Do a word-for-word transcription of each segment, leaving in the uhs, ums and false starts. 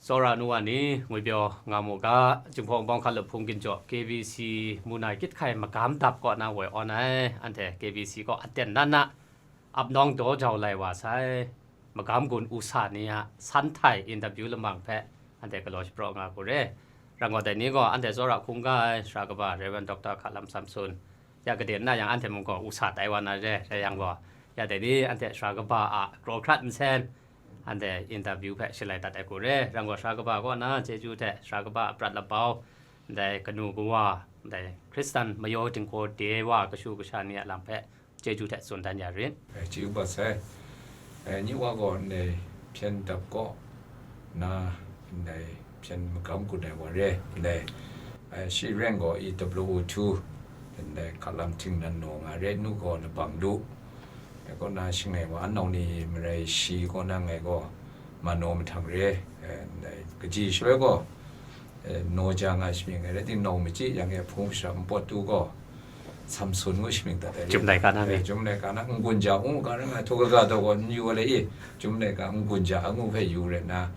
Tsawra nu wa ni, ngwi pyaw nga mu ga, Jinghpaw Wunpawng Hkalup Hpung Ginjaw K B C mu na gyit hkai magam dap kaw na woi awn ai, anhte K B C kaw aten nan na, ap nawng daw jau lai wa sai, magam gun u sa ni a san htai interview lamang hpe anhte galaw shapraw nga hku re. Rang gaw dai ni gaw anhte tsawra hkungga ai sara kaba Rev. Doctor Hkalam Samson, ya gade nna yang anhte mung gaw u sa tai wa na re, rai yang gaw, ya dai ni anhte sara kaba a kraw hkrat nsen, anhte interview hpe shalai dat ai hku re. Rang gaw sara kaba kaw na chyeju hte sara kaba a prat labau, ndai kanu kawa, ndai Hkristan mayaw dinghku de wa kashu kasha ni a lam hpe chyeju hte tsun dan ya rit. Eh, chyeju ba sai. Eh, nyi wa gaw ndai hpyen dap kaw na, ndai hpyen magam gun ai wa re, ndai, eh, shi reng gaw E W O two, ndai hkalam htingnan naw nga re, nu gaw labang lu. Dai kaw na shangai wa, anau ni marai shi kaw na ngai gaw manaw mahtang re, eh, ndai kaji shaloi gaw, eh, naw ja nga shamying ai rai timung, nau machyi yang e hpung shara npawt tu gaw, Samson ngu shamying dat ai. Jum laika na mi. Eh, jum laika na, n-gun ja ngu ga rai nga, htaw kaga daw gaw n yu ai le i, jum laika n-gun ja a ngu hpe yu rai nna,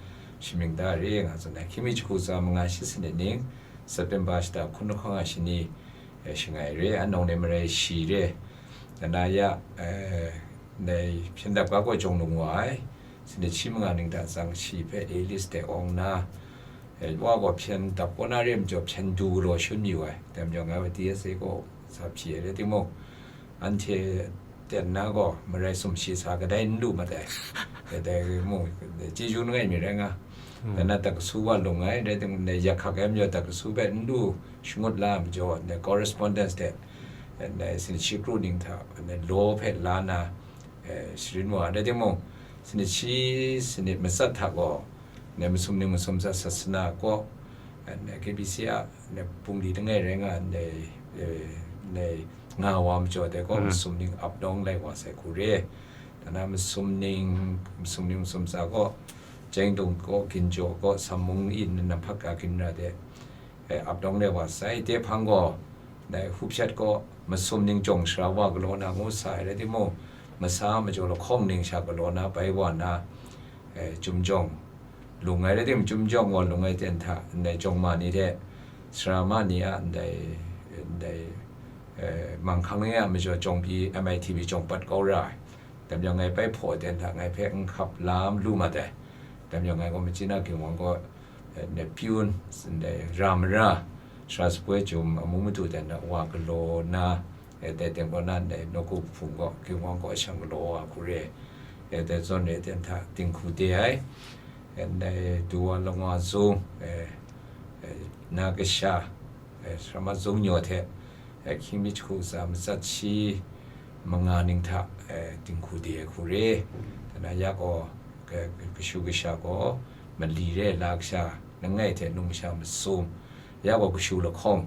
shamying da re nga tsun ai. Hkying mi jahku tsa manga shi sanit ning, September shata hkun lahkawng a shani, eh, shangai re, anau ni marai shi re, dana ya, eh, ndai hpyen dap ga gaw jawng lung wa ai, sanit shi manga ning hta tsang shi hpe A-list de awng nna, eh, wa gaw hpyen dap kaw na re majaw hpyen du galaw shun yu ai, dai majaw ngai wa D S A kaw sa hpyi ai rai timung, anhte ten na gaw marai sumshi sa kadai n lu mat ai. Dai, dai mung, chyeju langai mi rai nga. Mm. Dai na, dakasu wa lung ai, rai timung, dai yak hkak ai majaw dakasu hpe n lu shangut la ai majaw, dai correspondence hte, dai sanit shi kru ning hta, dai law hpe la na, eh, sharin wa ai. Rai timung, sanit shi sanit matsat hta gaw, dai masum ning masum tsat sasana kaw, dai K B C a, dai bungli langai rai nga, dai, eh, dai nga wa majaw, dai kaw, mm, masum ning ap nawng lai wa sai hku re. Dana masum ning, masum ning masum tsa kaw, Chengdung kaw, Ginjaw kaw, Sammung in, Namhpat ga ginra de, eh, ap nawng lai wa sai. Dai hpang gaw, dai hupshat kaw, masum ning jawng shara wa galaw na ngu sa ai rai timung, masa majaw lahkawng ning sha galaw na bai wa na, eh, Chyum jawng lung ai rai timung, Chyum jawng gaw lung ai ten hta, ndai jawng ma ni hte sara ma ni a ndai, ndai, eh, manghkang ni a majaw jawng pyi, M I T B jawng pat kau ra ai. Dai majaw ngai bai hpaw ten hta ngai hpe n hkap la lu mat ai. Dai majaw ngai gaw Machyina Ginwang kaw, eh, ndai pyun, ndai ra mara, sara sapoi chyum amu madu ten hta wa galaw na, eh, dai teng kaw na ndai nawku hpung kaw, Ginwang kaw shang galaw wa hku re, eh, dai zawn re ten hta dinghku de ai, eh, ndai Duwa Lawngwa Zung, eh, eh, na kasha, eh, Saramat Zung Nyaw hte, eh, hkying mi jahku tsa matsat shi manga ning hta, eh, dinghku de ai hku re. Dana ya gaw, ka-, kashu kasha gaw, mali re la kasha, langai hte numsha masum, ya gaw kashu lahkawng,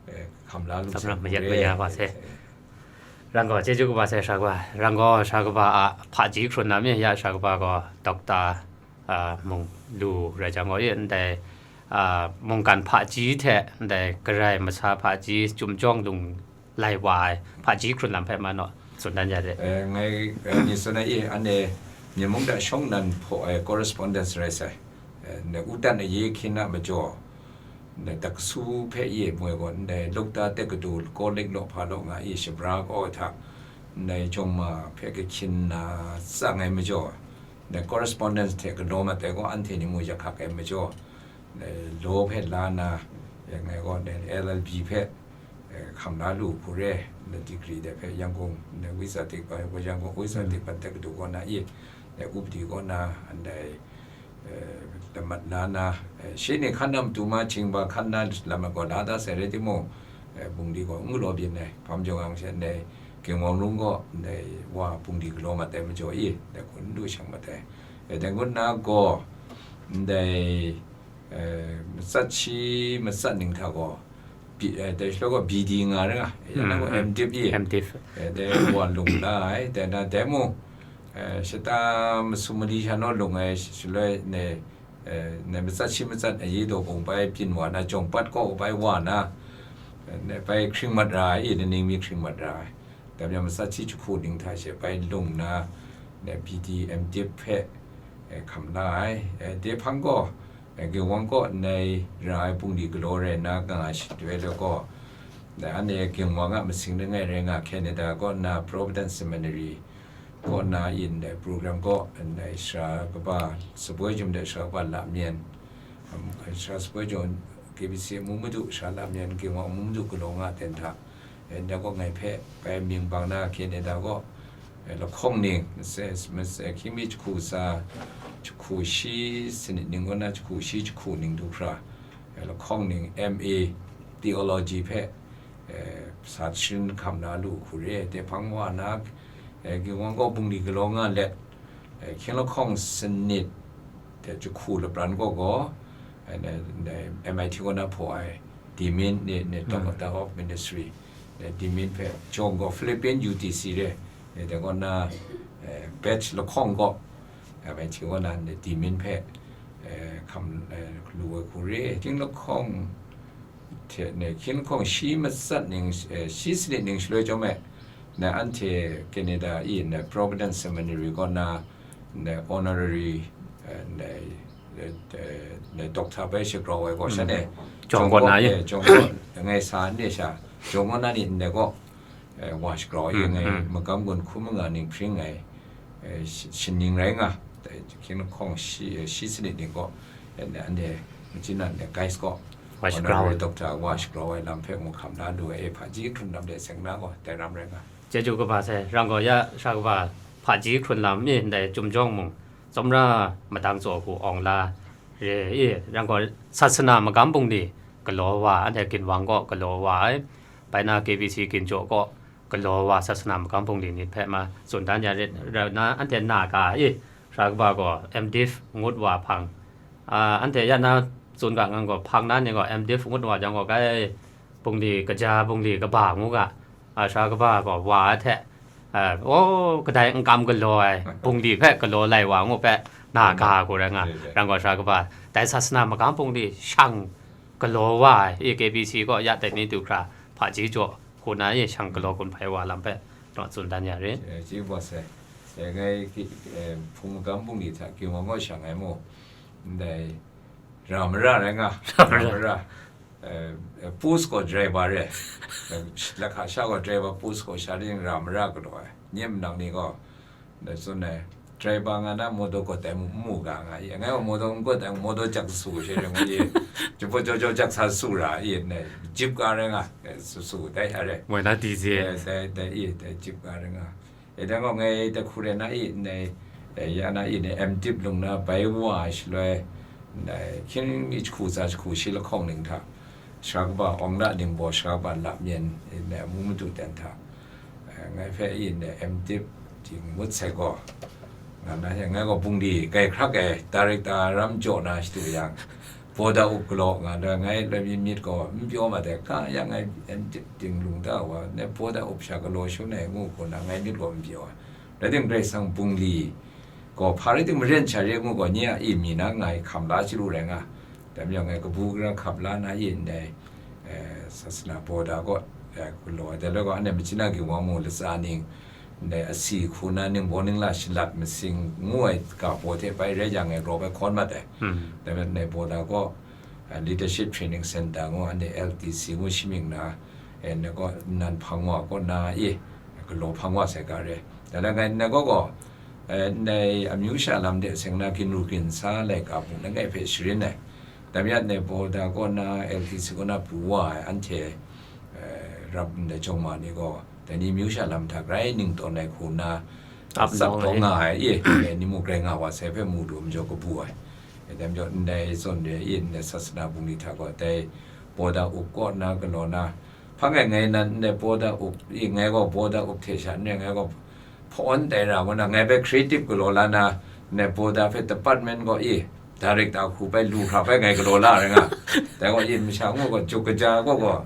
eh, hkam la lu Tsap sai ram hku mayat re. Maya wa se. Eh, Rang gaw, chyeju kaba sai sara kaba, rang gaw sara kaba a hpaji hkrun na mi, ya sara kaba gaw Doctor, a, mung lu rai jang gaw, i ndai, a, mungkan hpaji hte ndai garai masa hpaji, Chyum jawng lung lai wa ai hpaji hkrun lam hpe ma naw tsun dan ya de. Eh, ngai, eh, ni tsun ai, i, anhte Myen mung hta shawng nnan hpaw ai correspondence rai sai. Eh, ndai Utan Aye hkyin a majaw, ndai dakasu hpe ye moi gaw, ndai Lukta Tekadu College law hpa law nga e shabra kau ai hta, ndai jawng ma hpe kahkyin na tsang ai majaw, ndai correspondence hte galaw mat ai gaw, anhte ni mung yak hkak ai majaw, ndai law hpe la na, eh, ngai gaw ndai L L B hpe, eh, hkam la lu hku re, ndai degree de hpe Yangon, ndai Wizardik, eh, Yangon Wizardik Tekadu kaw na e, ndai upadi kaw na, ndai, eh, lamat la na, eh, shi ni hkan na matu ma, htingba hkan na lam ai gaw la da sai rai timung, eh, bungli gaw n galaw byin ai, hpam jawng ang she ndai Ginwang Lung gaw ndai wa bungli galaw mat ai majaw i, ndai hku n du shang mat ai. Eh, dai ngut na gaw, ndai, eh, matsat shi matsat ning hta gaw, B-, eh, dai shaloi gaw B D nga ring a, ya na gaw, mm, mm, M.Div i. M.Div. Eh, dai wa lung la ai, dai na, dai mung, eh, shata masum mali sha naw lung ai, shaloi ne, eh, ne matsat shi matsat ayi daw bung bai byin wa na, jawng pat kaw bai wa na, eh, ne bai hkring mat ra ai, i, ne ning mi hkring mat ra ai. Dai majaw matsat shi jahku ning hta she bai lung na, ne B.D, M.Div hpe, eh, hkam la ai. Eh, dai hpang gaw, Ginwang kaw ndai ra ai bungli galaw rai nna nga ai shatoi le gaw, anhte Ginwang a masing langai rai nga Canada kaw nna Providence Seminary kaw nna in dai program kaw ndai sara kaba, sapoi jum de sara kaba lamyan, sara sapoi jum, K B C amu madu sara lamyan, Ginwang amu madu galaw nga ten hta, ndai kaw ngai hpe bai mying bang na Canada kaw lahkawng ning, hkying mi jahku tsa, jahku shi sanit ning kaw na jahku shi jahku ning du hkra, lahkawng ning M A Theology hpe sa sharin hkam na lu hku re ai. Dai hpang wa na, Ginwang kaw bungli galaw nga let, hkying lahkawng sanit hte jahku lapran kaw gaw, M I T kaw na hpaw ai demin ni, ni Doctor of Ministry, demin hpe jawng gaw Philippine U T C re, dai kaw na batch lahkawng gaw M I T kaw na demin hpe hkam lu ai hku re. Hkying lahkawng hte ne, hkying lahkawng shi matsat ning, shi sanit ning shaloi chyawm e, na anhte Canada e na Providence Seminary kaw na, na honorary, na, na doctor bai shagrau ai kaw sha ne, jawng kaw na ye, jawng kaw ngai sa ne sha, jawng kaw na ni ndai kaw wa shagrau ai ngai, magam gun hku manga ning hpring ai, shaning rai nga, hkying lahkawng shi, shi sanit ning kaw, anhte machyin na ndai guys kaw wa shagrau ai, doctor wa shagrau ai lam hpe mu hkam na lu ai, hpaji hkrun lam de seng na gaw dai ram rai nga. Chyeju kaba sai, rang gaw ya sara kaba hpaji hkrun lam mi ndai Chyum Jawng mung, tsawmra madang tsaw hku awng la re i, rang gaw sasana magam bungli galaw wa, anhte Ginwang kaw galaw wa ai, bai na K B C Ginjaw kaw galaw wa sasana magam bungli ni hpe ma tsun dan ya rit, rai nna anhte na ga i, sara kaba gaw M.Div ngut wa hpang, anhte ya na tsun ga ngang gaw hpang na ni gaw M.Div ngut wa jang gaw, kai bungli kaja bungli kaba ngu ga, sara kaba gaw wa ai hte, o, kadai n kam galaw ai bungli hpe galaw lai wa ngu hpe na ga hku rai nga, rang gaw sara kaba dai sasana magam bungli shang galaw wa ai, A K B C kaw ya dai ni du hkra hpaji jaw hku na e shang galaw gun hpai wa lam hpe naw tsun dan ya re. Ji wa sai, ngai Hpung magam bungli hta Ginwang kaw shang ai mu, ndai ra mara rai nga, ra mara, post gaw driver re, lahka sha gaw driver post gaw sha ring ra mara galaw ai, nye manang ni gaw, dai tsun ai, driver nga na motor gaw tai mu, mu ga nga i, ngai gaw motor n gaw tai, motor jak su she ring nga i, jubut jaw jaw jak sa su ra i, jip ga rai nga, su su dai a re. Moi na di ze. Dai, dai i, dai jip ga rai nga. E dang gaw ngai dai hku rai na i, ndai, ya na i, ndai M.Div lung na bai wa ai shaloi, ndai hkying mi jahku tsa jahku shi lahkawng ning hta, sara kaba awng la ningbaw sara kaba lam yen, ndai amu madu ten hta, ngai hpe i, ndai M.Div ting ngut sai gaw, nga na, ngai gaw bungli kai hkrak ai, director ram jaw na shadu yang, Boda up galaw nga da, ngai loi myit myit gaw n pyaw ma dai, ka yang ngai ting lung da wa, ne boda up sha galaw shun ai ngu hku na ngai myit gaw n pyaw ai. Rai tim, Karai Kasang bungli gaw hpa rai tim maren sha re ngu gaw, nye a i mi na ngai hkam la chyalu rai nga. Dai majaw ngai kabu gara hkap la na i ndai, sasana boda kaw galaw ai, dai loi gaw, anhte machyin na Ginwang mu latsa ning, ndai asi hku na ningbaw ningla shalat masing ngu ai ga baw hte bai rai yang e, raw bai hkawn mat ai. Dai majaw ndai boda kaw, Leadership Training Center ngu, anhte L T C ngu shi mying na, ndai kaw nnan hpang wa kaw na e, galaw hpang wa sai ga re. Dai na ngai ndai kaw gaw, ndai amyu sha lam de seng na ginru ginsa laika mung langai hpe sharin ai. Dai majaw ndai boda kaw na, L T C kaw na pru wa ai anhte, rap ndai jawng ma ni gaw, dai ni amyu sha lam hta grai ning tawn ai hku nna, tsap taw nga ai, e, ni muk rai nga wa sai hpe mu lu majaw kabu ai. E, dai majaw ndai zawn re i, ndai sasana bungli hta gaw, dai boda up kaw nna galaw na, hpa ngai ngai nan ndai boda up i, ngai gaw boda up hte sha n rai, ngai gaw hpa-awn tai ra ngu na, ngai bai creative galaw la na, ndai boda hpe department gaw i, director hku bai lu hkra bai ngai galaw la rai nga. Dai gaw i, masha ngu gaw, juk kaja gaw gaw,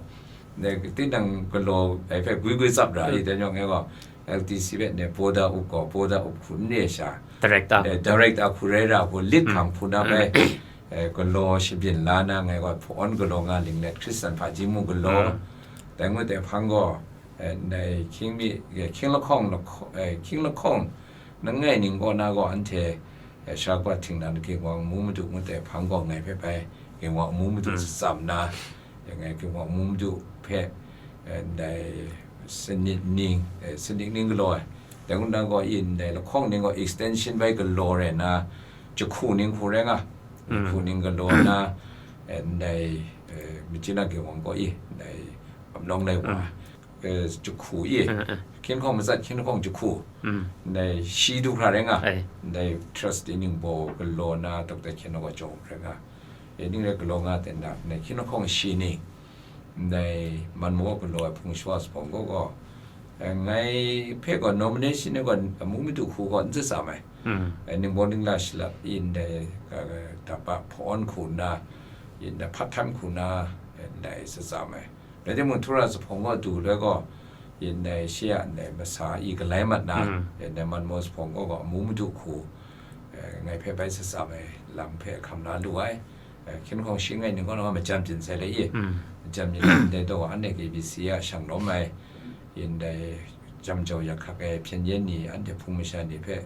tinang galaw ai hpe gwi gwi tsap ra i, dai yawng e gaw, L T C hpe ne boda up gaw, boda up hku n re sha, director, eh, director hku rai ra hku, lit hkam hku na bai, eh, galaw shabyin la na ngai gaw, hpawn galaw nga ling let, Hkristan hpaji mu galaw, dai ngut ai hpang gaw, eh, ndai hkying mi, eh, hkying lahkawng lahkaw-, eh, hkying lahkawng langai ning kaw na gaw, anhte, E, sha kaba htingnan Ginwang Amu Madu ngut ai hpang gaw ngai hpe bai Ginwang Amu Madu Mm. shatsam nna, e, ngai Ginwang Amu Madu hpe, e, ndai sanit ning, e, sanit ning galaw ai. Dai ngut na gaw i ndai lahkawng ning gaw extension bai galaw rai nna, jahku ning hku rai nga. Mm. Jahku ning galaw nna, e, ndai, e, Myitkyina Ginwang gaw i ndai ap nawng lai wa. Mm. E, jahku i. Mm, mm. Hkying lahkawng matsat, hkying lahkawng jahku. Mm. Ndai shi du hkra rai nga. Ai. Ndai trust i ningbaw galaw nna, Doctor Hkyen Hkawng gaw jawng rai nga. E, ning rai galaw nga ten na, ndai hkying lahkawng shi ning, ndai Manmaw galaw ai Hpung Shwa Zuphpawng gaw gaw, e, ngai hpe gaw nomination ni gaw Amu Madu hku gaw n shatsam ai. Mm. E, ningbaw ningla shalap i ndai, e, dapa hpawn hku nna, i ndai hpat htan hku nna, e, ndai shatsam ai. Rai timung, Htura Zuphpawng gaw du loi gaw, i ndai shi a ndai masa i galai mat na, Mm. i ndai Manmaw Zuphpawng gaw gaw Amu Madu hku, e, ngai hpe bai shatsam ai lam hpe hkam la lu ai. E, hkying lahkawng shi ning gaw na majam byin sai le i. Mm. Majam byin ndai daw anhte K B C a shang lawm ai, i ndai jam jau yak hkak ai hpyen yen ni, anhte hpung masha ni hpe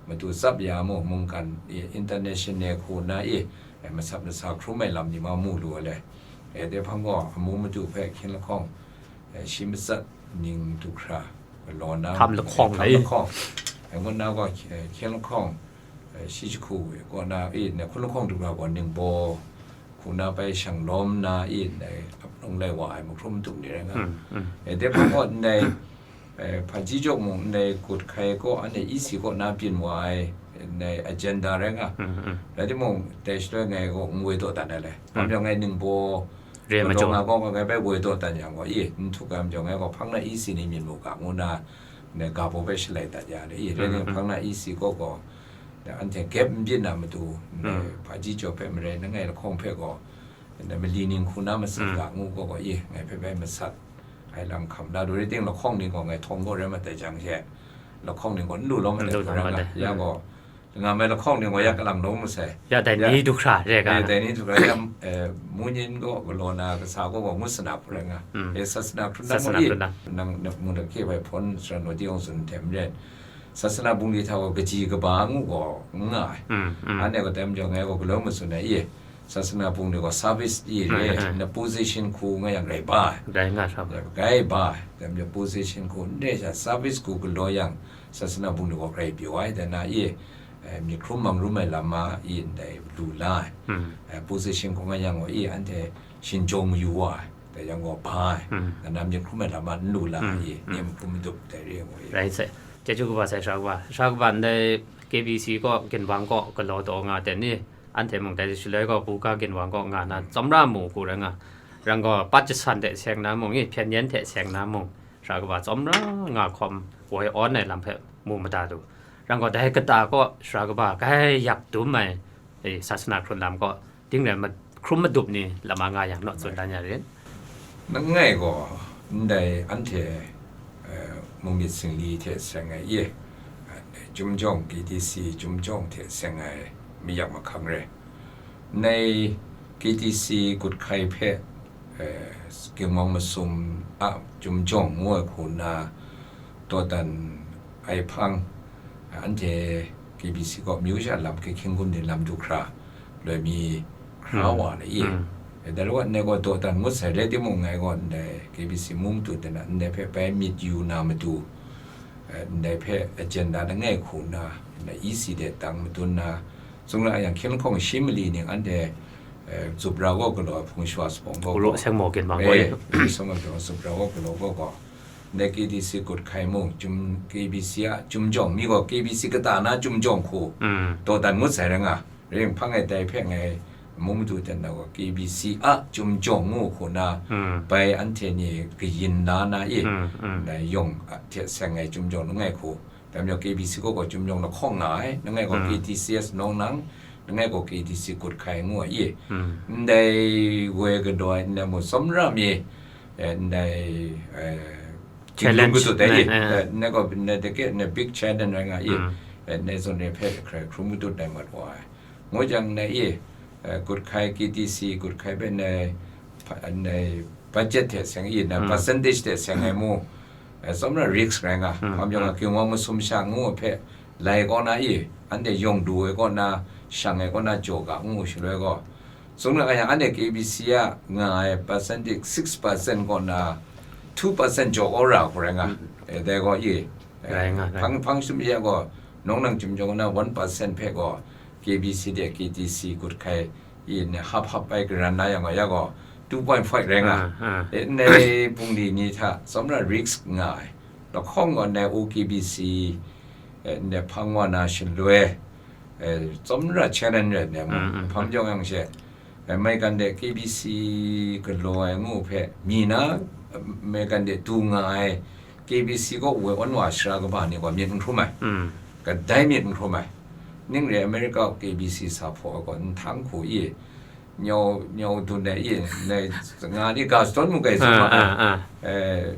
matu tsap ya mu, mungkan i international hku nna i, e, masap masa hkrum ai lam ni ma mu lu ai le. E, dai hpang gaw Amu Madu hpe hkying lahkawng, e, shi matsat ning du hkra galaw nna, Htam lahkawng e, htam ai. lahkawng. E, ngut na gaw, e, hkying lahkawng, e, shi jahku e, kaw na i, ndai hkun lahkawng du hkra gaw ningbaw hku nna bai shang lawm nna i, ndai ap nawng lai wa ai mahkrum mahtum ni rai nga. Mm, mm. E, dai hpang gaw ndai, e, Hpaji Jaw mung ndai Gut Hkai gaw anhte E C kaw na byin wa ai, ndai agenda rai nga. Mm, mm. Rai timung, dai shaloi ngai gaw n woi daw dat ai le. Mm. Hpa majaw ngai ningbaw Re galaw majaw. nga gaw ngai bai woi daw dat yang gaw, i, n htuk ai majaw ngai gaw hpang na E C ni myit mu ga ngu nna, ndai ga baw bai shalai dat ya le, i, rai Mm, timung mm. hpang na E C kaw gaw, anhte gap n byin na matu, ndai Mm. Hpaji Jaw hpe marai, langai lahkawng hpe gaw, ndai mali ning hku na masat Mm. ga ngu gaw gaw, i, ngai hpe bai masat ai lam hkam la du rai ting, lahkawng ning gaw ngai htawng gaw rai mat ai jang she, lahkawng ning gaw n lu lawm N ai lu hku lawm rai mat nga. ai. Ya Mm. gaw, nga mai lahkawng ning gaw ya Mm. kalang lawm masai. Ya, dai Ya. ni du hkra re ga. Eh, dai ni du hkra ya, eh, Munyin gaw galaw na kasa gaw gaw ngut sana hku rai nga. Mm. Eh, sasana hkrun na Sasana gaw i, hkrun na. nang, nang mung dang hkye bai hpawn sara naw di awng tsun hte maren. Sasana bungli hta gaw kaji kaba ngu gaw n nga ai. Mm, mm. Anhte gaw dai majaw ngai gaw galaw matsun ai i, sasana bungli gaw service i re, Mm, mm. na position hku nga yang rai ba ai. Rai nga hkra ba. Rai ba ai. Dai majaw position hku n re sha, service hku galaw yang, sasana bungli gaw rai pyaw ai. Dai na i, eh, myit hkrum mang rum ai lam ma i ndai lu la ai. Mm. Eh, position hku nga yang gaw i anhte shinjawng mayu wa ai. Dai yang gaw ba ai. Mm. Dai na myit hkrum ai lam ma n lu la Mm, ai i, mm. myit hkrum madup dai re ai gaw i. Rai sai. Chyeju kaba sai sara kaba. Sara kaba ndai K B C kaw, Ginwang kaw galaw taw nga ten ni, anhte mung dai shaloi gaw buga Ginwang kaw nga na, tsawmra mu hku rai nga, rang gaw pat jasan hte seng na mung i, hpyen yen hte seng na mung, sara kaba tsawmra nga hkawm woi awn ai lam hpe mu mada du. Rang gaw dai kata kaw sara kaba grai yak dum ai, e, sasana hkrun lam kaw, ting rai ma-, hkrum madup ni lama nga yang naw tsun dan ya rit. Langai gaw, ndai anhte, eh, mung myit singli hte seng ai i, eh, Chyum Jawng, K T C Chyum Jawng hte seng ai mayak mahkang re. Ndai K T C Gut Hkai hpe, eh, Ginwang Masum a Chyum Jawng ngu ai hku nna, dawdan ai hpang, anhte K B C kaw amyu sha lam hkying hkum ni lam du hkra, loi mi hkra Mm. wa na i. Mm. Dai wa ndai gaw dawdan ngut sai rai timung, ngai gaw ndai K B C mung matu de na, ndai hpe bai myit yu na matu, eh, ndai hpe agenda langai hku nna, ndai E C de tang madun na, tsun ra yang, hkying lahkawng shi mali ning anhte, eh, Zupra kaw galaw ai Hpung Shwa Sawpawng kaw Galaw gaw. Seng Maw Ginwang Eh, kaw. Seng Maw Ginwang Zupra kaw galaw kaw gaw. Ndai K T C Gut Hkai mung, Chyum, K B C a Chyum Jawng, mi gaw K B C kata na Chyum Jawng hku Mm. dawdan ngut sai rai nga. Ring hpang e dai hpe ngai mung matu dan na gaw, K B C a Chyum Jawng ngu hku na, Mm. bai anhte ni kayin la na i, Mm, mm. ndai yawng a hte seng ai Chyum Jawng langai hku. Dai majaw K B C kaw gaw Chyum Jawng lahkawng nga ai, langai gaw Mm. K T C S Nawng Nang, langai gaw K T C Gut Hkai ngu ai i. Mm. Ndai woi galaw ai, ndai mung tsawmra mi, eh, ndai, eh, Challenge. Ginlung katu dai i, Eh, eh. eh, ndai gaw, ndai de ke, ndai big challenge rai nga i, Mm. eh, ndai zawn ni hpe hkrai hkrum katu dai mat wa ai. Ngu jang ndai i, eh, Gut Hkai K T C, Gut Hkai hpe ndai, pa-, ndai budget hte seng i, ndai Mm. percentage hte seng ai mu, eh, tsawmra risk rai nga. Mm, Hpa majaw nga mm. Ginwang Masum sha ngu hpe lai kaw na i, anhte yawng du ai kaw na, shang ai kaw na jaw ga ngu shaloi gaw, tsun ra yang, anhte K B C a nga ai percentage six percent kaw na, two percent jaw kau ra hku rai nga. Mm. Eh, dai gaw i, eh, Rai nga, rai. hpang, hpang shum ya gaw, nawng nang chyum jaw na one percent hpe gaw, K B C de K T C gut hkai, i ne hap hap ai garan na yang gaw, ya gaw, two point five rai nga. Ah, ah. Eh, ndai bungli ni hta, tsawmra risk nga ai. Lahkawng gaw ndai O K B C, eh, ndai hpang wa na shaloi, eh, tsawmra challenge rai ndai mu. Mm, mm, Hpang mm. jawng yang she, eh, maigan de K B C galaw ai ngu hpe, mi na, eh, maigan de du nga ai, K B C kaw woi awn wa shara kaba ni gaw myit n hkrum ai. Mm. Kadai myit n hkrum ai. Ning re America K B C sa hpaw ai gaw, nhtang hku i, nyau, nyau dun ai i, ndai nga ni ga shadawn mu gai tsun Ah, ma ai. ah, ah. Eh,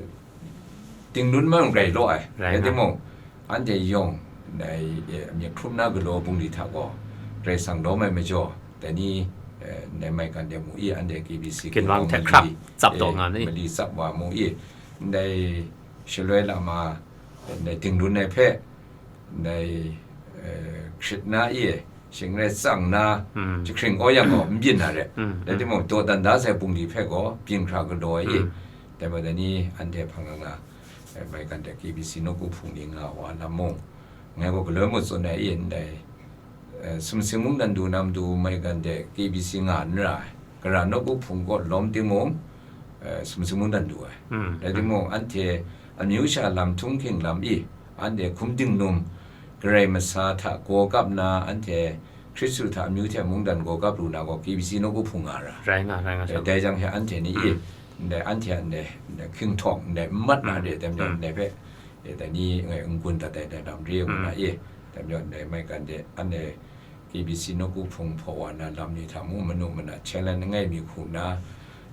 Tingnun ma mung rai law ai. Rai Rai nga. timung, anhte yawng, ndai, eh, myit hkrum na galaw bungli hta gaw, Karai Kasang lawm ai majaw, dai ni, eh, ndai maigan de mu i, anhte K B C Ginwang hte mali, hkrap tsap taw eh, nga ni? mali tsap wa mu i, ndai shaloi lama, ndai Tingnun ai hpe, ndai, eh, hkrit na i, shing rai tsang na, Mm. jahkring kau yang gaw, n byin na re. Mm, Rai mm. timung, dawdan da sai bungli hpe gaw, byin hkra galaw ai i, Mm. dai majaw dai ni anhte hpang nga nga, eh, maigan de K B C nawku hpung ni nga wa lam mung, ngai gaw galoi mung tsun ai i, ndai, eh, sumsing mungdan du na matu maigan de K B C nga n ra ai. Gara nawku hpung kaw lawm timung, eh, sumsing mungdan du ai. Mm, Rai mm. timung, anhte amyu sha lam htunghking lam i, anhte hkum dingnum, Karai masa hta gaw kap na, anhte Hkristu hta amyu hte mungdan gaw kap lu na gaw, K B C nawku hpung nga ra. Rai nga, rai nga, Eh, sha. dai jang hte anhte ni i, Mm. ndai anhte a ndai, ndai hking htawng, ndai n mat na Mm. re, dai majaw Mm. ndai hpe, eh, dai ni ngai n-gun dat ai, dai lam re ngu Mm. na i, dai majaw ndai maigan de, anhte K B C nawku hpung hpaw wa na lam ni hta mung, manu mana challenge langai mi hku na,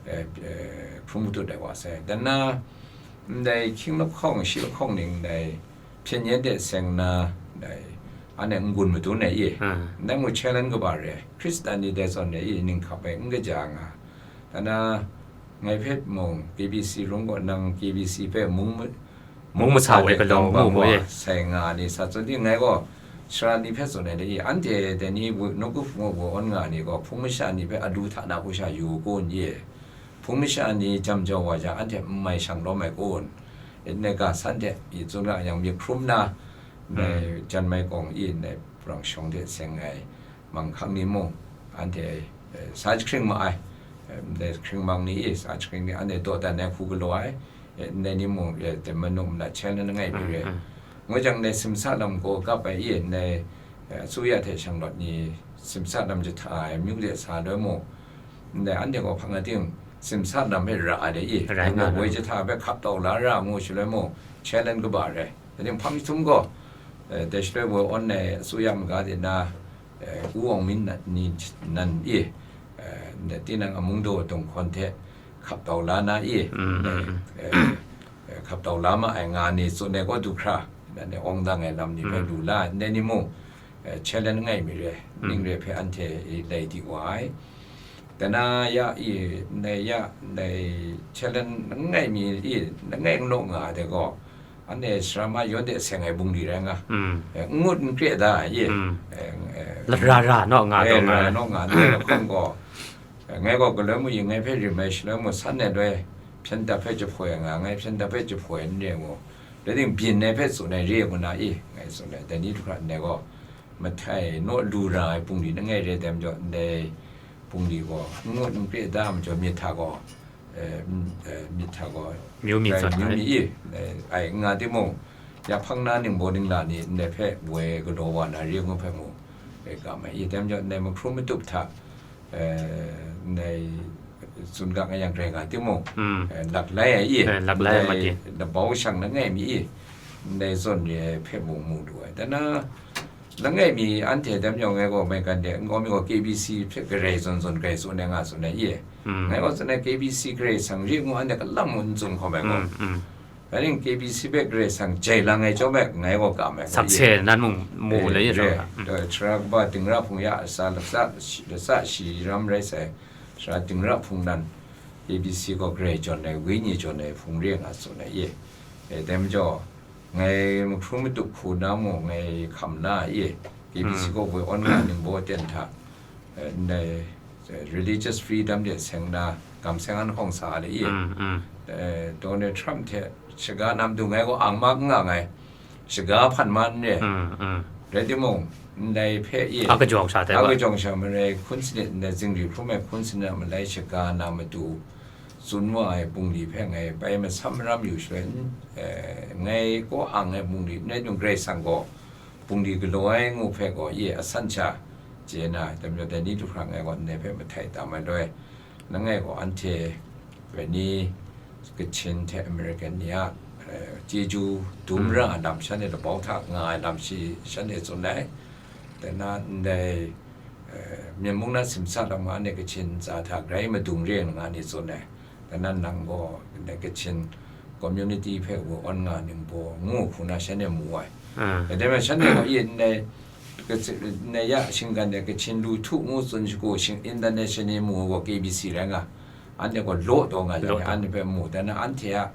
eh, eh, hprum matut ai wa sai. Dan na, ndai hkying lahkawng, shi lahkawng ning, ndai hpyen yen de seng na, ndai, anhte n-gun madun ai i. Hmm. Ndai mung challenge kaba re, Hkristan ni dai zawn re i, ning hkap ai n kaja nga. Dan na, ngai hpe mung, K B C rum gaw, nang K B C hpe mung ma-, Mung masa woi galaw ngu mu e. Sai nga ni sa tsun di, ngai gaw, sara ni hpe tsun ai de i, anhte dai ni wu-, nawku hpung wa awn nga ni gaw, hpung masha ni hpe alu hta na hku sha yu kun ye? Hpung masha ni jam jau wa jang, anhte n mai shang lawm ai kun? Ndai ga san hte i tsun ra yang, myit hkrum na, ndai Hmm. jan mai kawng i, ndai brang shawng hte seng ai manghkang ni mung, anhte, eh, sa jahkring ma ai. Eh, ndai jahkring mang ni i, sa jahkring ni, anhte dawdan ai hku galaw ai. Eh, ndai ni mung, eh, dai manu mana challenge langai mi re. Hmm, hmm. Ngu jang, ndai simsa lam gaw kap ai i, ndai, eh, asuya hte shanglawt ni simsa lam jahta ai, amyu de sa loi mung, ndai anhte gaw hpang na ting, simsa lam hpe ra ai de i, Rai nga, woi rai. jahta hpe hkap tau la ra ngu shaloi mung, challenge kaba re. Dai ting hpang jahtum gaw, eh, dai shaloi woi awn ai asuya maga de na, eh, U Wong Min nan, ni nan i, eh, ndai tinang amung daw dum hkawn hte hkap tau la na i, Mm, mm, mm. eh, eh, hkap tau la ma ai nga ni tsun ai kaw du hkra, dan e awng dang ai lam ni hpe Mm. lu la, ndai ni mung, eh, challenge langai mi re, Mm. ning re hpe anhte i lai di wa ai. Dai na ya i, ndai ya, ndai challenge langai mi i, langai n naw nga ai de gaw, anhte sara ma yawn de seng ai bungli rai nga. Mm. Eh, n ngut n kre da ai i. Mm. Eh, eh, Lara ra naw nga eh, taw nga ra ai. naw nga, ndai lahkawng gaw, eh, ngai gaw galoi mu yin, ngai hpe rim ai shaloi mung, san ai loi, hpyen dap hpe jahpoi nga, ngai hpyen dap hpe jahpoi n re mu. Dai ting byin ai hpe tsun ai re ngu na i, ngai tsun ai, dai ni du hkra ndai gaw, mahtai naw lu ra ai bungli langai re ai majaw, ndai bungli gaw n ngut n kre da ai majaw, myit hta gaw, eh, n-, eh, myit hta gaw, Myu mi dai zawn myu ai. mi i, eh, ai n nga timung, ya hpang na ningbaw ningla ni ndai hpe woi galaw wa na re ngu hpe mung, eh, ga mai i, dai majaw, ndai mahkrum matup hta, eh, ndai tsun ga nga yang rai nga timung, Mm. eh, lak lai ai i, Eh, lak lai ai ndai mati. labau shang langai mi i, ndai zawn re ai hpe mung mu lu ai. Dan na, langai mi anhte dai majaw ngai gaw maigan de, n gaw mi gaw K B C hpe garai zawn zawn garai tsun ai nga tsun ai i. Mm. Ngai gaw tsun ai, K B C Karai Kasang re ngu anhte kalam mung n tsun hkawm ai gaw. Mm, mm. Dai ning K B C hpe Karai Kasang jai lang ai chyawm e, ngai gaw kam ai gaw Sakse i. nan mung mu Eh, le i re. rau. Mm. Eh, Sara kaba Dingra Hpung ya, sa latsa shi, latsa shi ram rai sai, Sara Dingra Hpung nan, K B C gaw Karai jawn ai, Wenyi jawn ai hpung re nga tsun ai i. Eh, dai majaw, ngai mahkrum matup hku na mung, ngai hkam na i, A B C kaw boi awn nga ningbaw ten hta, eh, ndai, eh, religious freedom de seng na, kam seng an hkawng sa le i. Mm, mm. Eh, Donald Trump hte shaga nam dung ai gaw ang mak n nga ngai, shaga hpan man re. Mm, mm. Rai timung, ndai hpe i. A kajawng sha tai a ba? Kajawng sha marai, hkun sanit ndai zingri hkrum ai hkun sanit a malai shaga na matu, tsun wa ai bungli hpe ngai bai masam maram yu shaloi, eh, ngai kaw ang ai bungli, ndai dung Karai Kasang gaw, bungli galaw ai ngu hpe gaw, ye asan sha chye na, dai majaw dai ni du hkra ngai gaw ndai hpe mahtai tam ai loi, langai gaw anhte rai ni Kachin hte American ni a, eh, chyeju dum ra ai lam shanhte labau hta nga ai lam shi shanhte tsun ai. Dai na ndai, eh, Myen mung na simsa lam nga anhte Kachin tsa hta grai madung re nga ni tsun ai. Dai na nang gaw ndai Kachin community hpe wu awn nga ningbaw ngu hku na shanhte mu ai. Ah. Dai majaw shanhte gaw, ye, ndai, ndai ya shinggan de Kachin lu htu ngu tsun shagu shing international mu gaw K B C rai nga, anhte gaw law taw nga jang, law taw. Anhte hpe mu, dai na anhte a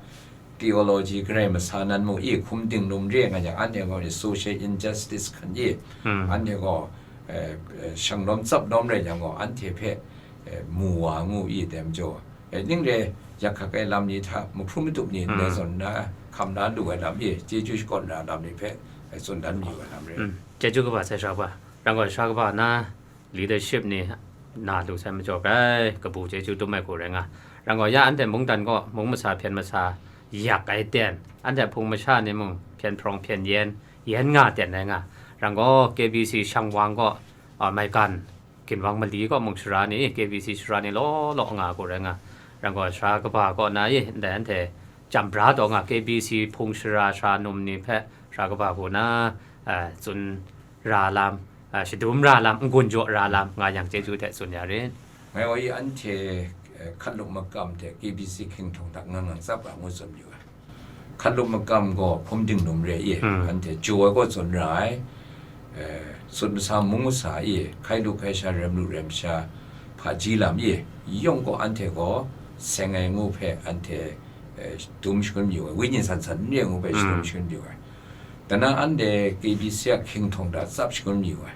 theology Karai masa nan mu i hkum dinglum re nga jang, anhte gaw social injustice hkan i, hmm, anhte gaw, eh, eh, shanglawm tsaplawm rai jang gaw, anhte hpe, eh, mu wa ngu i, dai majaw, eh, ning re, yak hkak ai lam ni hta, mahkrum madup ni, hmm, ndai zawn na, hkam la lu ai lam i, chyeju shakawn ra lam ni hpe, eh, tsun dan mayu ai lam re. Hmm. Chyeju kaba sai sha kaba, rang gaw sha kaba na, leadership ni na lu sai majaw grai kabu chyeju dum ai hku rai nga. Rang gaw ya anhte mungdan gaw mung masa hpyen masa yak ai ten, anhte hpung masha ni mung hpyen hprawng hpyen yen, yen nga ten rai nga. Rang gaw K B C shang wang gaw, a, maigan, ginwang mali gaw mung sara ni, K B C sara ni law law nga hku rai nga. Rang gaw sara kaba kaw na i, ndai anhte chyam bra taw nga, K B C hpung sara sara num ni hpe sara kaba hku na, a, tsun ra lam, a, shadum ra lam, n-gun jaw ra lam nga yang chyeju hte tsun ya rit. Ngai gaw i anhte, eh, hkat lup makam hte K B C hkinghtawn hta ngang ngang tsap ga ngu tsun yu ai. Hkat lup makam gaw hpum dinglum re i, hmm, anhte jaw ai gaw tsun ra ai. Eh, sut masa mung masa i, hkai lu hkai sha, rem lu rem sha, hpaji lam i, yawng gaw anhte gaw seng ai ngu hpe anhte, eh, dum shangun mayu ai, wenyi san san n re ngu hpe, hmm, shadum shangun mayu ai. Dai na anhte K B C a hkinghtawn hta tsap shangun mayu ai.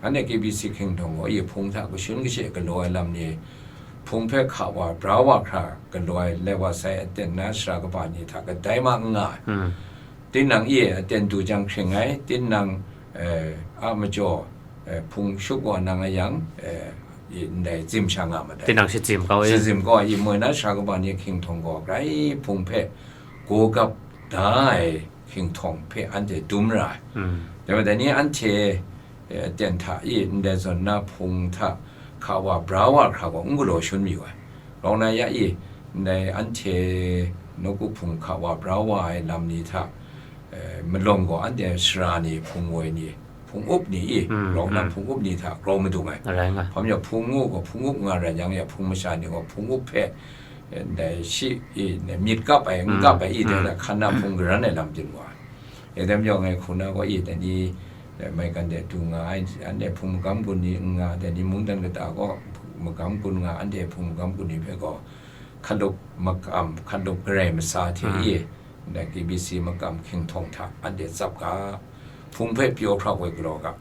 Anhte K B C hkinghtawn gaw i hpung hta kashun kashe galaw ai lam ni, hpung hpe hka wa, bra wa hkra galaw ai, lai wa sai aten na sara kaba ni hta kadai ma n nga ai. Hmm. Tinang i aten du jang hkring ai, tinang, eh, a majaw, eh, hpung shup wa nang a yang, eh, i ndai tsim sha nga ma dai. Tinang shazim kau i. Shazim kau i, moi na sara kaba ni hkinghtawn gaw grai hpung hpe gawgap da ai hkinghtawn hpe anhte dum ra ai. Hmm. Dai majaw dai ni anhte, eh, aten hta i ndai zawn na hpung hta hka wa bra wa hkra gaw n galaw shangun mayu ai. Rawng na ya i, ndai anhte nawku hpung hka wa bra wa ai lam ni hta, eh, malawng gaw anhte sara ni, hpung woi ni, hpung up ni i, hmm, rawng na, hmm, hpung up ni hta grau madung ai. Rai nga. Hpa majaw hpung ngu gaw hpung up nga rai yang ya, hpung masha ni gaw hpung up hpe, eh, ndai shi i, myit kap ai, n, hmm, kap ai i, hmm, dai hkan na hpung garan ai lam byin wa ai. E dai majaw ngai hku na gaw i, dai ni, eh, maigan de du nga ai, anhte hpung magam gun ni n nga, dai ni mungdan kata gaw magam gun nga, anhte hpung magam gun ni hpe gaw hkalup makam, hkalup garai masa hte, hmm, i, ndai K B C makam hkinghtawn hta anhte tsap ga, hpung hpe pyaw hkra woi galaw ga.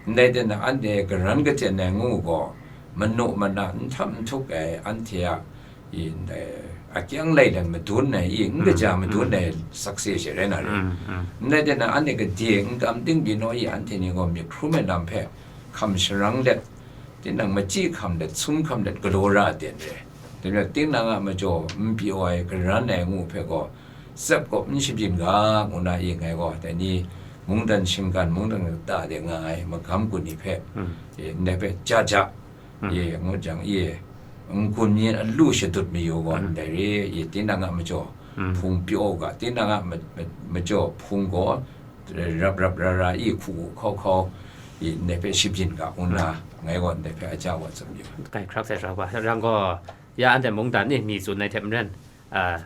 Ndai ten na anhte garan kachyen ai ngu gaw, manu mana n htam n htuk ai anhte a, i, ndai akyang lailen madun ai, i, n, mm, kaja madun, mm, ai sakse she rai na re. Mm, mm. Ndai ten na anhte gade n kam ting byin naw i, anhte ni gaw myit hkrum ai lam hpe hkam sharang let, tinang machyi hkam let, sum hkam let galaw ra ai ten re. Dai majaw tinang a majaw n pyaw ai, garan ai ngu hpe gaw, tsep kawp n shabyin ga, ngu na i ngai gaw, dai ni mungdan shinggan, mungdan kata de nga ai magam gun ni hpe, mm, e, ndai hpe ja ja, mm, e, ngut jang, e, n-gun myin alu shadut mayu gaw, mm, ndai re, e, tinang a majaw, mm, hpung pyaw u ga, tinang a ma-, ma-, majaw hpung gaw, rap rap ra ra i hku hku hkau hkau i ndai hpe shabyin ga ngu na, mm, ngai gaw ndai hpe aja wa tsun yu. Kai hkrak sai sha wa, rang gaw, ya anhte mungdan ni mi tsun ai hte maren, a,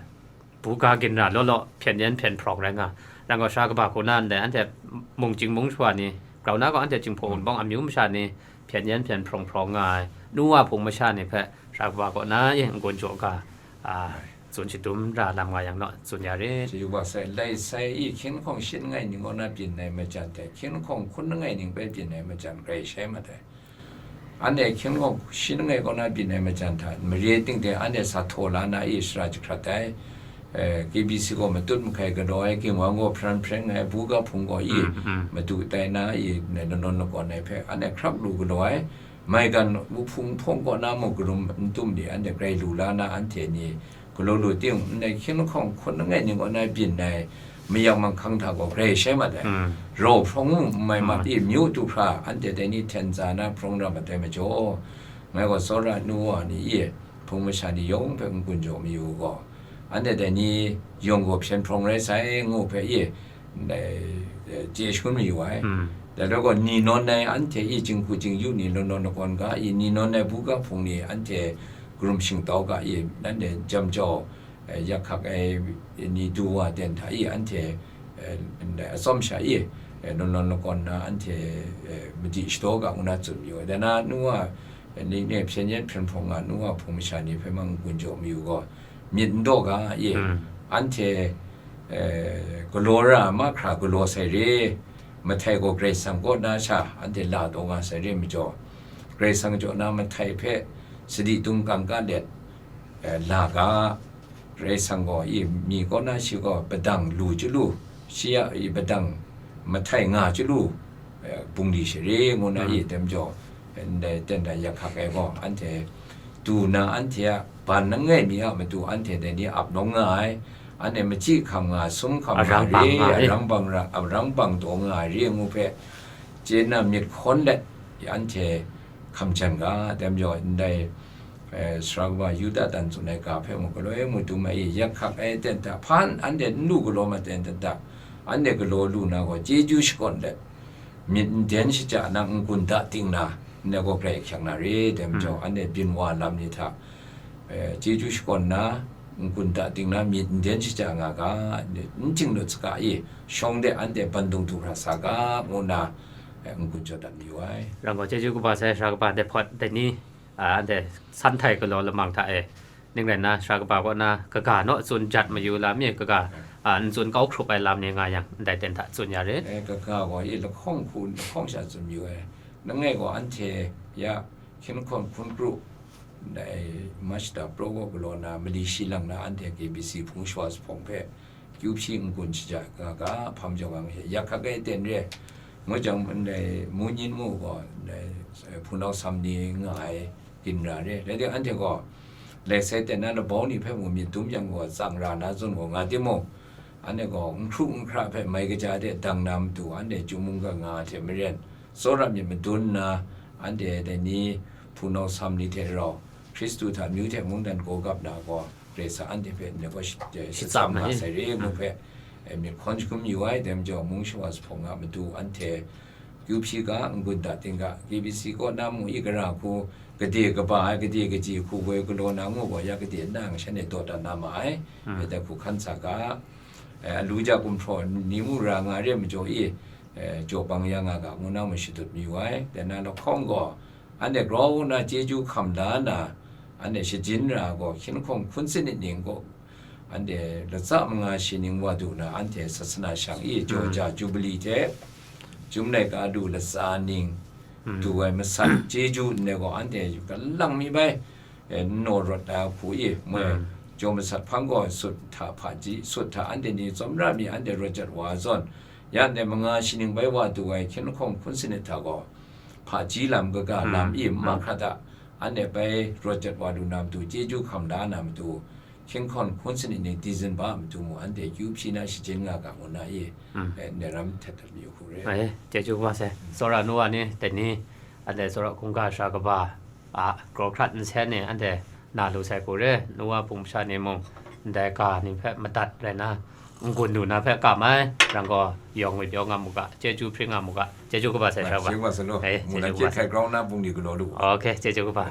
buga ginra law law, hpyen yen hpyen hprawng rai nga, rang gaw sara kaba hku na ndai anhte mung chying mung shawa ni, grau na gaw anhte Jinghpaw Wunpawng amyu masha ni, hpyen yen hpyen hprawng hprawng nga ai, nu wa hpung masha ni hpe sara kaba kaw na e n-gun jaw ga, a, tsun shadum ra lam nga yang naw, tsun ya re. Chyu wa sai, lai sai i hkying hkawng shi langai ning kaw na byin ai majan hte, hkying hkawng hkun langai ning bai byin ai majan grai shai mat ai. Anhte hkying hkawng shi langai kaw na byin ai majan hta, mare ting ding anhte sa htaw la na i shara jahkrat ai. Eh, K B C gaw matut mahkai galaw ai, Ginwang gaw hparan hpareng ai, buga hpung gaw i Mm, mm. madu tai na i, nawn nawn lakawn ai hpe, anhte hkrak lu galaw ai. Maigan wuhpung hpawng kaw na mung karum n tum ni, anhte grai lu la na, anhte ni galaw lu ting, ndai hkying lahkawng hkun langai ning kaw na byin ai mayang manghkang hta gaw grai shai mat ai. Mm. Rau hprawng mung n mai mat Mm. i, myu du hkra anhte dai ni hten tsa na hprawng ra mat ai majaw, ngai gaw tsawra nu wa ni i, hpung masha ni yawng hpe n-gun jaw mayu u gaw, anhte dai ni yawng gaw hpyen hprawng rai sai, ngu hpe i, ndai, eh, chye shangun mayu ai. Mm. Dai rai gaw, ni nawn ai anhte i, jinghku jingyu ni nawn nawn lakawn ga i, ni nawn ai buga hpung ni anhte karum shingtau ga i, nanhte jam jau, eh, yak hkak ai ni du wa ten hta i, anhte, eh, ndai atsawm sha i, eh, nawn nawn lakawn na anhte, eh, madi shadaw ga ngu na tsun mayu ai. Dai na nu wa, eh, ni, ni hpyen yen hpyen hprawng nga nu wa hpung masha ni hpe mang n-gun jaw mayu gaw, myit n daw ga i, Mm. anhte, eh, galaw ra mahkra galaw sai re, mahtai gaw Karai Kasang kaw na sha anhte la taw nga sai re majaw, Karai Kasang jaw na mahtai hpe sadi dum kangka let, eh, la ga, Karai Kasang gaw i mi kaw na shi gaw padang lu chyalu, shi a i padang mahtai nga chyalu, eh, bungli share ngu na Mm. i tem jaw, ndai ten dan yak hkak ai gaw, anhte du na anhte a ban langai mi a matu anhte dai ni ap nawng nga ai, anhte machyi hkam nga, sum hkam nga Arang bang re, nga re. arang bang ra, arang bang taw nga ai re ngu hpe, chye na myit hkawn let, anhte hkam jan ga, tem jaw ndai, eh, sara kaba Yuda dan tsun ai ga hpe mung, galoi mung dum ai, yak hkak ai ten hta, hpan anhte n lu galaw mat ai ten hta, anhte galaw lu na gaw, chyeju shakawn let, myit n den shaja na, n-gun da ting na, ndai gaw grai ahkyak na re, tem jaw, Hmm. anhte byin wa lam ni hta, eh, chyeju shakawn na, n-gun da ting na, myit n den shaja nga ga, n ting lut saga i, shawng de anhte bandung du hkra sa ga, ngu na, eh, n-gun jaw dat mayu ai. Rang gaw, chyeju kaba sai, sara kaba dai hpawt dai ni, a, anhte san htai galaw lamang hta e, ning rai nna, sara kaba kaw na kaga naw tsun jat mayu lam mi, kaga, a, n tsun kau hkrup ai lam ni nga yang, ndai ten hta tsun ya rit. Eh, kaga gaw i lahkawng hku, lahkawng sha tsun mayu ai. Langai gaw anhte ya hkying lahkawng hkun kru, ndai March da pro kaw galaw na, mali shi lang na, anhte K B C hpung shawa zuphpawng hpe, kyu hpyi n-gun shaja nga ga, hpam jaw nga hte, yak hkak ai ten re, ngu jang, ndai mu nyin mu gaw, ndai, eh, hpunau sam ni nga ai ginra re. Rai timung, anhte gaw, lai sai ten na labau ni hpe mung myit dum yang gaw, tsang ra na zawn gaw nga timung, anhte gaw, n hkru n hkra hpe mai kaja de dang na matu, anhte chyum mungga nga hte maren, tsawra myit madun nna, anhte dai ni hpunau sam ni hte rau, Hkristu hta amyu hte mungdan gaw gap na gaw, Karai Kasang anhte hpe ndai gaw shi-, eh, Shitsap shitsap na nga ni. sai re ngu hpe, eh, myit hkawn jahkum yu ai, dai majaw, mung shawa zuphpawng a matu anhte kyu hpyi ga, n-gun da ting ga, K B C kaw na mu i gara hku, gade kaba ai, gade kaji hku goi galaw na ngu gaw, ya gade nang shanhte dawt dat na ma ai, Mm. eh, dai hku hkan sa ga, eh, alu ja gumhpraw ni mu ra nga re majaw i, eh, jaw bang ya nga ga, ngu na mu shadut mayu ai, dai na lahkawng gaw, anhte grau na chyeju hkam la na, anhte shajin ra gaw, hkying lahkawng hkun sanit ning gaw, anhte latsa manga shi ning wa du na, anhte sasana shang i jaw Mm. ja Jubili hte, Chyum laika du latsa ning Mm. du ai masat chyeju ndai gaw, anhte galang mi bai, eh, n naw rawt ai hku i, moi Mm. jaw masat hpang gaw sut hta hpaji, sut hta anhte ni tsawmra mi anhte rawt jat wa ai zawn, ya ndai manga shi ning bai wa du ai hkying lahkawng hkun sanit hta gaw, hpaji lam kaga Mm. lam i, Mm. mahkra hta anhte bai rawt jat wa lu na matu, chyeju hkam la na matu, hkying lahkawng hkun sanit ning December a matu mung anhte kyu hpyi na shajin nga ga ngu na i, Mm. eh, ndai ram htet htet mayu hku re. Ai, chyeju kaba sai. Tsawra nu wa ni, dai ni, anhte tsawra hkungga sara kaba a, grau hkrat nsen ni, anhte na lu sai hku re, nu wa hpung masha ni mung, ndai ga ni hpe madat rai na, n-gun lu na hpe kam ai, rang gaw, yawng myit pyaw nga mu ga, chyeju hpring nga mu ga, chyeju kaba sai, sara kaba. Chyeju kaba sai lo. Eh, Mungdan chyeju kaba sai. Hkai grau na bungli galaw lu. Ok, chyeju kaba.